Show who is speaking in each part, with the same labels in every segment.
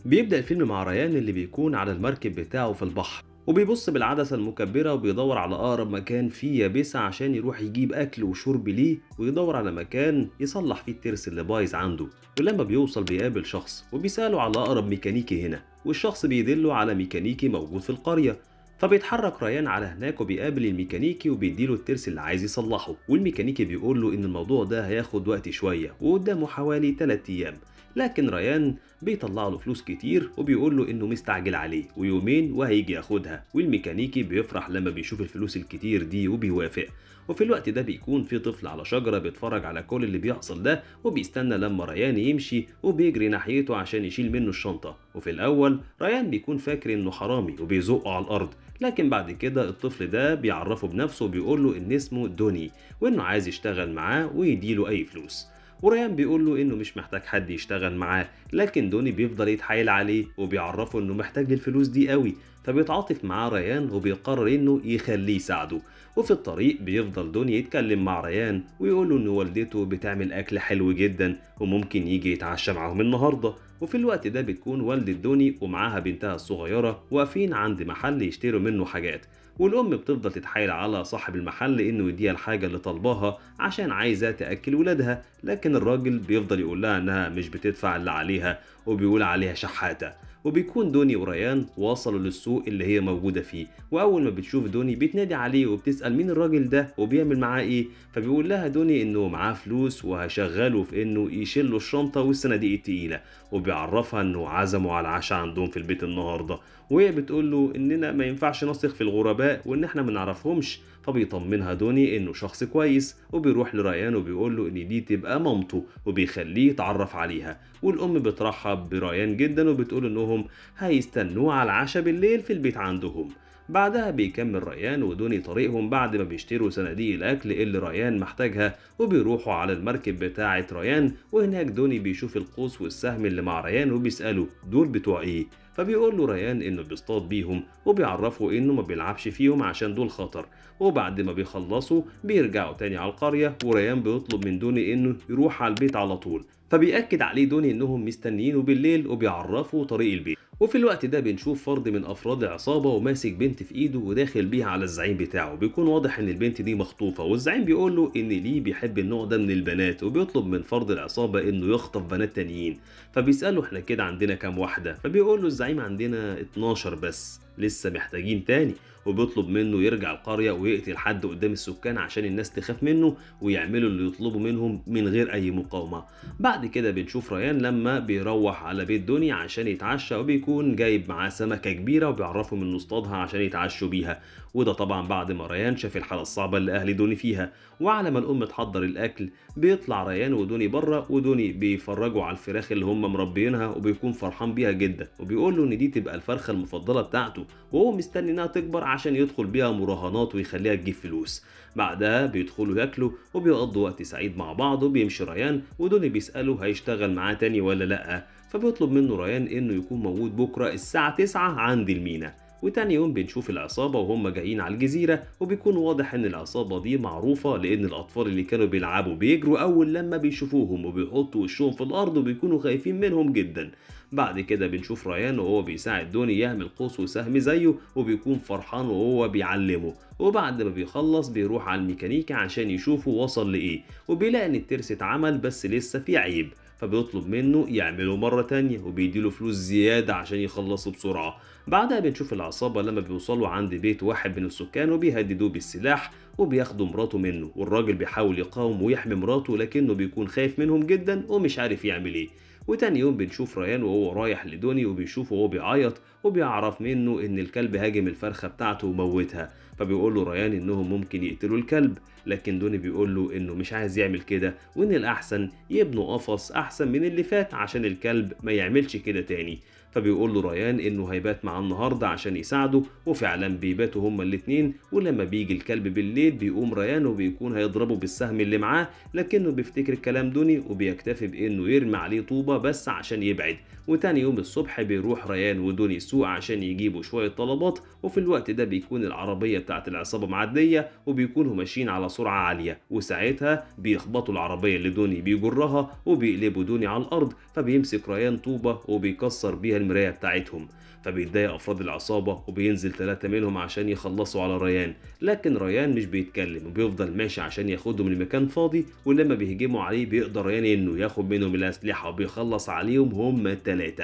Speaker 1: بيبدأ الفيلم مع ريان اللي بيكون على المركب بتاعه في البحر، وبيبص بالعدسة المكبرة وبيدور على أقرب مكان فيه يابسة عشان يروح يجيب أكل وشرب ليه، ويدور على مكان يصلح فيه الترس اللي بايظ عنده. ولما بيوصل بيقابل شخص وبيسأله على أقرب ميكانيكي هنا، والشخص بيدله على ميكانيكي موجود في القرية. فبيتحرك ريان على هناك وبيقابل الميكانيكي وبيديله الترس اللي عايز يصلحه، والميكانيكي بيقول له إن الموضوع ده هياخد وقت شوية وقدامه حوالي 3 أيام، لكن ريان بيطلع له فلوس كتير وبيقول له انه مستعجل عليه ويومين وهيجي ياخدها. والميكانيكي بيفرح لما بيشوف الفلوس الكتير دي وبيوافق. وفي الوقت ده بيكون في طفل على شجرة بيتفرج على كل اللي بيحصل ده، وبيستنى لما ريان يمشي وبيجري ناحيته عشان يشيل منه الشنطة. وفي الأول ريان بيكون فاكر انه حرامي وبيزقه على الأرض، لكن بعد كده الطفل ده بيعرفه بنفسه وبيقول له ان اسمه دوني وانه عايز يشتغل معاه ويديله أي فلوس. وريان بيقول له انه مش محتاج حد يشتغل معاه، لكن دوني بيفضل يتحايل عليه وبيعرفه انه محتاج للفلوس دي قوي. فبيتعاطف معاه ريان وبيقرر انه يخليه يساعده. وفي الطريق بيفضل دوني يتكلم مع ريان ويقول له ان والدته بتعمل اكل حلو جدا وممكن يجي يتعشى معاهم النهارده. وفي الوقت ده بتكون والدة دوني ومعاها بنتها الصغيرة واقفين عند محل يشتروا منه حاجات، والأم بتفضل تتحايل على صاحب المحل إنه يديها الحاجة اللي طالباها عشان عايزة تأكل ولادها، لكن الراجل بيفضل يقول لها إنها مش بتدفع اللي عليها وبيقول عليها شحاتة. وبيكون دوني وريان وصلوا للسوق اللي هي موجودة فيه، وأول ما بتشوف دوني بتنادي عليه وبتسأل مين الراجل ده وبيعمل معاه إيه. فبيقول لها دوني إنه معاه فلوس وهشغله في إنه يشيل له الشنطة والصناديق التقيلة، وبيعرفها إنه عزمه على العشاء عندهم في البيت النهاردة. وهي بتقول له إننا ما ينفعش نثق في الغرباء وإن إحنا ما نعرفهمش. فبيطمنها دوني إنه شخص كويس، وبيروح لريان وبيقول له إن دي تبقى مامته وبيخليه يتعرف عليها. والأم بترحب بريان جدا وبتقول إنهم هيستنوه على العشاء بالليل في البيت عندهم. بعدها بيكمل ريان ودوني طريقهم بعد ما بيشتروا صناديق الأكل اللي ريان محتاجها، وبيروحوا على المركب بتاعة ريان. وهناك دوني بيشوف القوس والسهم اللي مع ريان وبيسأله دول بتوع إيه؟ فبيقول له ريان إنه بيصطاد بيهم، وبيعرفه إنه ما بيلعبش فيهم عشان دول خطر. وبعد ما بيخلصوا بيرجعوا تاني على القرية، وريان بيطلب من دوني إنه يروح على البيت على طول. فبيأكد عليه دوني إنهم مستنيينه بالليل وبيعرفوا طريق البيت. وفي الوقت ده بنشوف فرد من افراد العصابة وماسك بنت في ايده وداخل بيها على الزعيم بتاعه. بيكون واضح ان البنت دي مخطوفه، والزعيم بيقول له ان ليه بيحب النوع ده من البنات، وبيطلب من فرد العصابة انه يخطف بنات تانيين. فبيساله احنا كده عندنا كام واحدة؟ فبيقول له الزعيم عندنا 12 بس، لسه محتاجين تاني. وبيطلب منه يرجع القرية ويقتل حد قدام السكان عشان الناس تخاف منه ويعملوا اللي يطلبوا منهم من غير أي مقاومة. بعد كده بنشوف ريان لما بيروح على بيت دوني عشان يتعشى، وبيكون جايب معاه سمكة كبيرة وبيعرفهم انه اصطادها عشان يتعشوا بيها. وده طبعا بعد ما ريان شاف الحالة الصعبة اللي أهل دوني فيها. وعلى ما الأم تحضر الأكل بيطلع ريان ودوني بره، ودوني بيفرجوا على الفراخ اللي هم مربينها وبيكون فرحان بيها جدا، وبيقول له إن دي تبقى الفرخة المفضلة بتاعته وهو مستني إنها تكبر عشان يدخل بيها مراهنات ويخليها تجيب فلوس. بعدها بيدخلوا ياكلوا وبيقضوا وقت سعيد مع بعض، وبيمشي ريان ودوني بيسأله هيشتغل معاه تاني ولا لأ. فبيطلب منه ريان إنه يكون موجود بكرة الساعة 9 عند المينا. وتاني يوم بنشوف العصابة وهم جايين على الجزيرة، وبيكون واضح ان العصابة دي معروفة لان الاطفال اللي كانوا بيلعبوا بيجروا اول لما بيشوفوهم وبيحطوا وشهم في الارض وبيكونوا خايفين منهم جدا. بعد كده بنشوف ريان وهو بيساعد دوني يعمل قوس وسهم زيه، وبيكون فرحان وهو بيعلمه. وبعد ما بيخلص بيروح على الميكانيكي عشان يشوفه وصل لايه، وبيلاقي ان الترس اتعمل بس لسه في عيب، فبيطلب منه يعمله مرة تانية وبيديله فلوس زيادة عشان يخلصوا بسرعة. بعدها بنشوف العصابة لما بيوصلوا عند بيت واحد من السكان وبيهددوه بالسلاح وبياخدوا مراته منه، والراجل بيحاول يقاوم ويحمي مراته لكنه بيكون خايف منهم جدا ومش عارف يعمل ايه. وتاني يوم بنشوف ريان وهو رايح لدوني وبيشوفه وهو بيعيط، وبيعرف منه ان الكلب هاجم الفرخة بتاعته وموتها. فبيقول له ريان انهم ممكن يقتلوا الكلب، لكن دوني بيقول له انه مش عايز يعمل كده، وان الاحسن يبنوا قفص احسن من اللي فات عشان الكلب ما يعملش كده تاني. فبيقول له ريان انه هيبات معاه النهارده عشان يساعده، وفعلا بيباتوا هما الاتنين. ولما بيجي الكلب بالليل بيقوم ريان وبيكون هيضربه بالسهم اللي معاه، لكنه بيفتكر كلام دوني وبيكتفي بانه يرمي عليه طوبة بس عشان يبعد. وتاني يوم الصبح بيروح ريان ودوني السوق عشان يجيبوا شوية طلبات، وفي الوقت ده بيكون العربية بتاعت بتاعت العصابة معدية، وبيكونوا ماشيين على سرعة عالية، وساعتها بيخبطوا العربية اللي دوني بيجرها وبيقلبوا دوني على الارض، فبيمسك ريان طوبة وبيكسر بيها المراية بتاعتهم، فبيتضايق افراد العصابة وبينزل 3 منهم عشان يخلصوا على ريان، لكن ريان مش بيتكلم وبيفضل ماشي عشان ياخدهم لمكان فاضي، ولما بيهجموا عليه بيقدر ريان انه ياخد منهم الاسلحة وبيخلص عليهم هم ال3.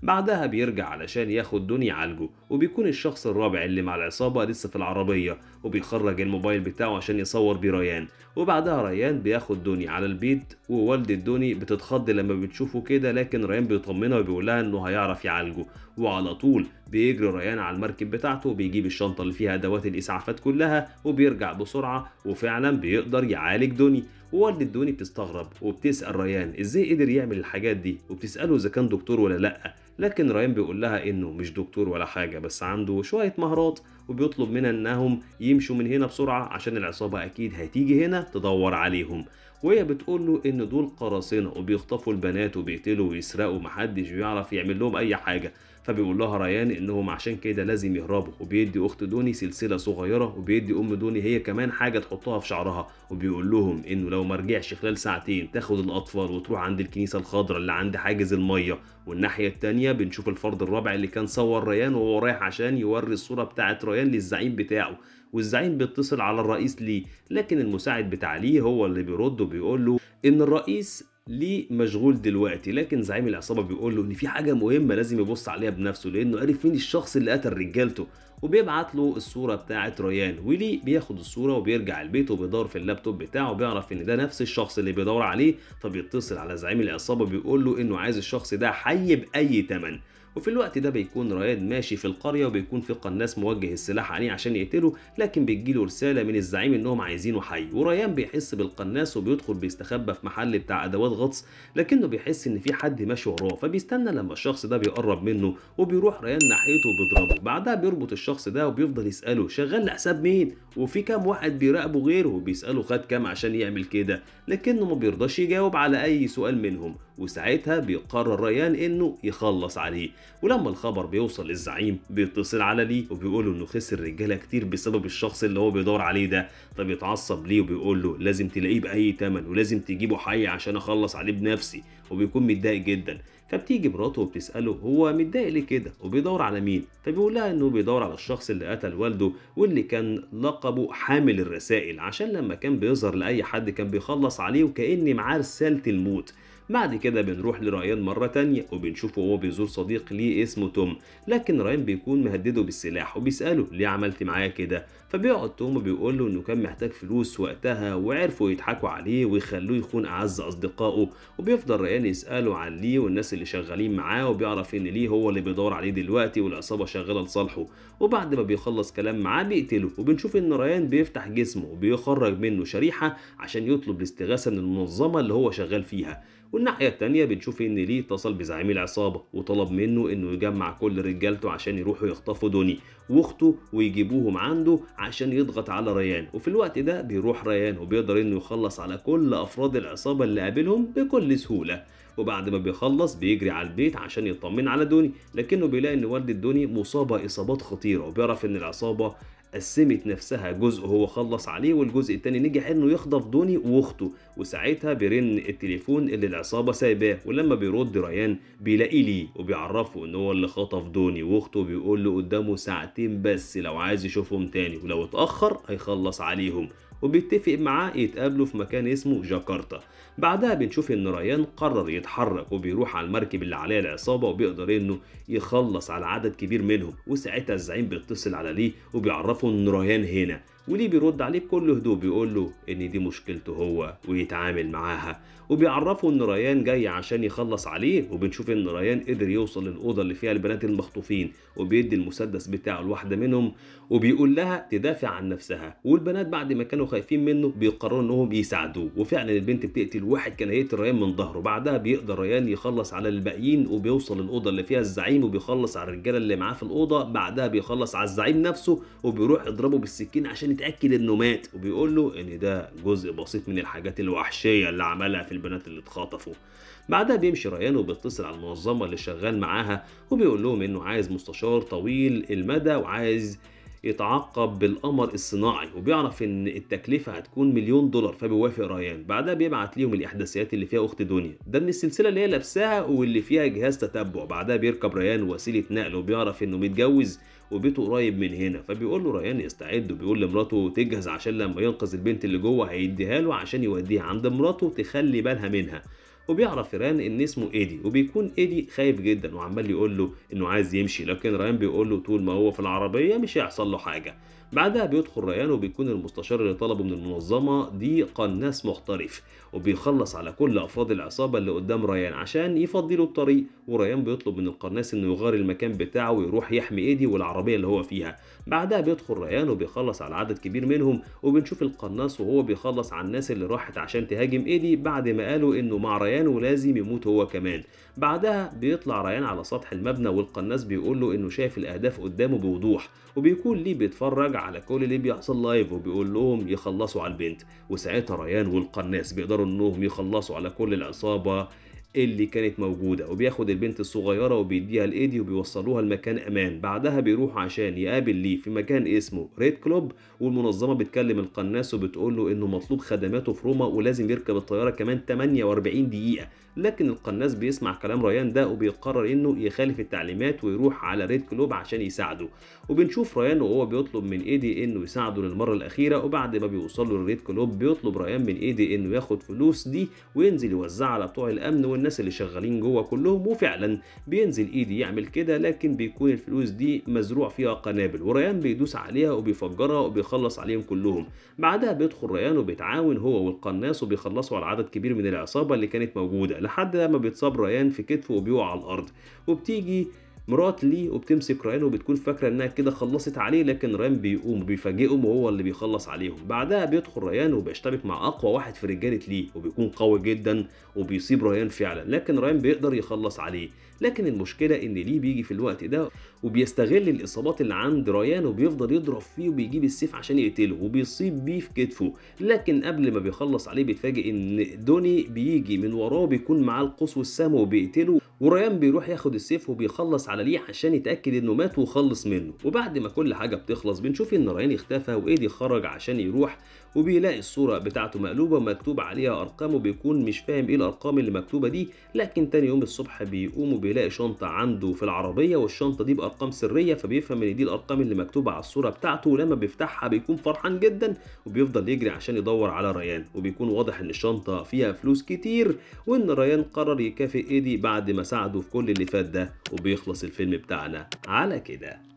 Speaker 1: بعدها بيرجع علشان ياخد دوني يعالجه، وبيكون الشخص الرابع اللي مع العصابة لسه في العربية، وبيخرج الموبايل بتاعه عشان يصور بيه ريان. وبعدها ريان بياخد دوني على البيت، ووالدة دوني بتتخض لما بتشوفه كده، لكن ريان بيطمنها وبيقول لها انه هيعرف يعالجه، وعلى طول بيجري ريان على المركب بتاعته وبيجيب الشنطة اللي فيها ادوات الاسعافات كلها وبيرجع بسرعة، وفعلا بيقدر يعالج دوني. ووالدة دوني بتستغرب وبتسأل ريان ازاي قدر يعمل الحاجات دي، وبتسأله اذا كان دكتور ولا لأ، لكن ريان بيقول لها انه مش دكتور ولا حاجة، بس عنده شوية مهارات، وبيطلب منها انهم يمشوا من هنا بسرعة عشان العصابة اكيد هتيجي هنا تدور عليهم. وهي بتقول له ان دول قراصنة وبيخطفوا البنات وبيقتلوا ويسرقوا، محدش بيعرف يعمل لهم اي حاجة. فبيقول لها ريان انهم عشان كده لازم يهربوا، وبيدي اخت دوني سلسلة صغيرة، وبيدي ام دوني هي كمان حاجة تحطها في شعرها، وبيقول لهم انه لو ما رجعش خلال ساعتين تاخد الاطفال وتروح عند الكنيسة الخضراء اللي عند حاجز المية. والناحية الثانية بنشوف الفرد الرابع اللي كان صور ريان وهو رايح عشان يوري الصورة بتاعه ريان للزعيم بتاعه، والزعيم بيتصل على الرئيس ليه، لكن المساعد بتاع ليه هو اللي بيرد وبيقول له ان الرئيس ليه مشغول دلوقتي، لكن زعيم العصابة بيقول له ان في حاجة مهمة لازم يبص عليها بنفسه لانه عرف مين الشخص اللي قتل رجالته، وبيبعت له الصورة بتاعه ريان، وليه بياخد الصورة وبيرجع البيت وبيدور في اللابتوب بتاعه وبيعرف ان ده نفس الشخص اللي بيدور عليه، فبيتصل على زعيم العصابة بيقول له انه عايز الشخص ده حي باي ثمن. وفي الوقت ده بيكون ريان ماشي في القرية، وبيكون في قناص موجه السلاح عليه عشان يقتله، لكن بتجيله رسالة من الزعيم انهم عايزينه حي، وريان بيحس بالقناص وبيدخل بيستخبى في محل بتاع ادوات غطس، لكنه بيحس ان في حد ماشي وراه، فبيستنى لما الشخص ده بيقرب منه وبيروح ريان ناحيته وبيضربه. بعدها بيربط الشخص ده وبيفضل يساله شغال لحساب مين، وفي كام واحد بيراقبه غيره، وبيساله خد كام عشان يعمل كده، لكنه ما بيرضاش يجاوب على اي سؤال منهم، وساعتها بيقرر ريان انه يخلص عليه. ولما الخبر بيوصل للزعيم بيتصل على ليه وبيقول له انه خسر رجاله كتير بسبب الشخص اللي هو بيدور عليه ده، فبيتعصب ليه وبيقول له لازم تلاقيه باي ثمن ولازم تجيبه حي عشان اخلص عليه بنفسي، وبيكون متضايق جدا. فبتيجي مراته وبتساله هو متضايق ليه كده وبيدور على مين، فبيقول لها انه بيدور على الشخص اللي قتل والده واللي كان لقبه حامل الرسائل، عشان لما كان بيظهر لاي حد كان بيخلص عليه وكأن معاه رسالة الموت. بعد كده بنروح لريان مرة تانية وبنشوفه وهو بيزور صديق ليه اسمه توم، لكن ريان بيكون مهددة بالسلاح وبيسأله ليه عملت معايا كده، فبيقعد توم وبيقول له انه كان محتاج فلوس وقتها وعرفوا يضحكوا عليه ويخلوه يخون اعز اصدقائه. وبيفضل ريان يسأله عن ليه والناس اللي شغالين معاه، وبيعرف ان ليه هو اللي بيدور عليه دلوقتي والعصابة شغالة لصالحه. وبعد ما بيخلص كلام معاه بيقتله، وبنشوف ان ريان بيفتح جسمه وبيخرج منه شريحة عشان يطلب الاستغاثة من المنظمة اللي هو شغال فيها. والناحية التانية بنشوف ان ليه اتصل بزعيم العصابة وطلب منه انه يجمع كل رجالته عشان يروحوا يخطفوا دوني واخته ويجيبوهم عنده عشان يضغط على ريان. وفي الوقت ده بيروح ريان وبيقدر انه يخلص على كل افراد العصابة اللي قابلهم بكل سهولة. وبعد ما بيخلص بيجري على البيت عشان يطمن على دوني، لكنه بيلاقي ان والدة دوني مصابة اصابات خطيرة، وبيعرف ان العصابة قسمت نفسها، جزء هو خلص عليه والجزء التاني نجح انه يخطف دوني واخته. وساعتها بيرن التليفون اللي العصابة سايباه، ولما بيرد ريان بيلاقي ليه وبيعرفه ان هو اللي خطف دوني واخته، بيقول له قدامه ساعتين بس لو عايز يشوفهم تاني، ولو اتاخر هيخلص عليهم، وبيتفق معاه يتقابلوا في مكان اسمه جاكرتا. بعدها بنشوف ان ريان قرر يتحرك وبيروح على المركب اللي عليها العصابة وبيقدر انه يخلص على عدد كبير منهم. وساعتها الزعيم بيتصل على ليه وبيعرفه ان ريان هنا، وليه بيرد عليه بكل هدوء بيقول له ان دي مشكلته هو ويتعامل معاها، وبيعرفه ان ريان جاي عشان يخلص عليه. وبنشوف ان ريان قدر يوصل للاوضه اللي فيها البنات المخطوفين، وبيدي المسدس بتاعه لواحدة منهم وبيقول لها تدافع عن نفسها، والبنات بعد ما كانوا خايفين منه بيقرروا انهم يساعدوه، وفعلا البنت بتقتل واحد كان هيقتل ريان من ظهره. بعدها بيقدر ريان يخلص على الباقيين وبيوصل للاوضه اللي فيها الزعيم وبيخلص على الرجالة اللي معاه في الاوضة. بعدها بيخلص على الزعيم نفسه وبيروح يضربه بالسكين عشان يتاكد انه مات، وبيقول له ان ده جزء بسيط من الحاجات الوحشية اللي عملها في البنات اللي اتخطفوا. بعدها بيمشي ريان وبيتصل على المنظمة اللي شغال معاها وبيقول لهم انه عايز مستشار طويل المدى وعايز يتعاقب بالقمر الصناعي، وبيعرف ان التكلفة هتكون $1,000,000، فبيوافق ريان. بعدها بيبعت ليهم الاحداثيات اللي فيها اخت دنيا، ده من السلسلة اللي هي لابساها واللي فيها جهاز تتبع. بعدها بيركب ريان وسيلة نقل، وبيعرف انه متجوز وبيته قريب من هنا، فبيقول له ريان يستعد، وبيقول لمراته تجهز عشان لما ينقذ البنت اللي جوه هيديها له عشان يوديها عند مراته تخلي بالها منها. وبيعرف ريان ان اسمه ايدي، وبيكون ايدي خايف جدا وعمال يقول له انه عايز يمشي، لكن ريان بيقول له طول ما هو في العربية مش هيحصل له حاجة. بعدها بيدخل ريان، وبيكون المستشار اللي طلبه من المنظمة دي قناص محترف، وبيخلص على كل افراد العصابة اللي قدام ريان عشان يفضي له الطريق. وريان بيطلب من القناص انه يغير المكان بتاعه ويروح يحمي ايدي والعربية اللي هو فيها. بعدها بيدخل ريان وبيخلص على عدد كبير منهم، وبنشوف القناص وهو بيخلص على الناس اللي راحت عشان تهاجم ايدي بعد ما قالوا انه مع ريان ولازم يموت هو كمان. بعدها بيطلع ريان على سطح المبنى، والقناص بيقول له انه شايف الاهداف قدامه بوضوح، وبيكون ليه بيتفرج على كل اللي بيحصل live، وبيقول لهم يخلصوا على البنت. وساعتها ريان والقناص بيقدروا انهم يخلصوا على كل العصابة اللي كانت موجودة، وبياخد البنت الصغيرة وبيديها لايدي وبيوصلوها لمكان امان. بعدها بيروح عشان يقابل ليه في مكان اسمه Red Club، والمنظمه بتكلم القناص وبتقول له انه مطلوب خدماته في روما ولازم يركب الطيارة كمان 48 دقيقة، لكن القناص بيسمع كلام ريان ده وبيقرر انه يخالف التعليمات ويروح على Red Club عشان يساعده. وبنشوف ريان وهو بيطلب من ايدي انه يساعده للمرة الاخيرة، وبعد ما بيوصل له ال Red Club بيطلب ريان من ايدي انه ياخد فلوس دي وينزل يوزعها على بتوع الامن والناس اللي شغالين جوه كلهم. وفعلا بينزل ايدي يعمل كده، لكن بيكون الفلوس دي مزروع فيها قنابل، وريان بيدوس عليها وبيفجرها وبيخلص عليهم كلهم. بعدها بيدخل ريان وبيتعاون هو والقناص وبيخلصوا على عدد كبير من العصابة اللي كانت موجودة، لحد ما بيتصاب ريان في كتفه وبيقع على الارض. وبتيجي مرات ليه وبتمسك ريان وبتكون فاكره انها كده خلصت عليه، لكن ريان بيقوم وبيفاجئهم وهو اللي بيخلص عليهم. بعدها بيدخل ريان وبيشتبك مع اقوى واحد في رجاله ليه، وبيكون قوي جدا وبيصيب ريان فعلا، لكن ريان بيقدر يخلص عليه. لكن المشكلة ان ليه بيجي في الوقت ده وبيستغل الاصابات اللي عند ريان وبيفضل يضرب فيه وبيجيب السيف عشان يقتله وبيصيب بيه في كتفه، لكن قبل ما بيخلص عليه بيتفاجئ ان دوني بيجي من وراه بيكون معاه القوس والسهم وبيقتله، وريان بيروح ياخد السيف وبيخلص على ليه عشان يتاكد انه مات وخلص منه. وبعد ما كل حاجة بتخلص بنشوف ان ريان اختفى وايدي خرج عشان يروح، وبيلاقي الصورة بتاعته مقلوبة مكتوب عليها ارقام، وبيكون مش فاهم ايه الارقام اللي مكتوبة دي. لكن تاني يوم الصبح بيقوم وبيلاقي شنطه عنده في العربية، والشنطه دي بارقام سرية، فبيفهم ان دي الارقام اللي مكتوبة على الصورة بتاعته. ولما بيفتحها بيكون فرحان جدا وبيفضل يجري عشان يدور على ريان، وبيكون واضح ان الشنطة فيها فلوس كتير، وان ريان قرر يكافئ ايدي بعد ما ساعده في كل اللي فات ده. وبيخلص الفيلم بتاعنا على كده.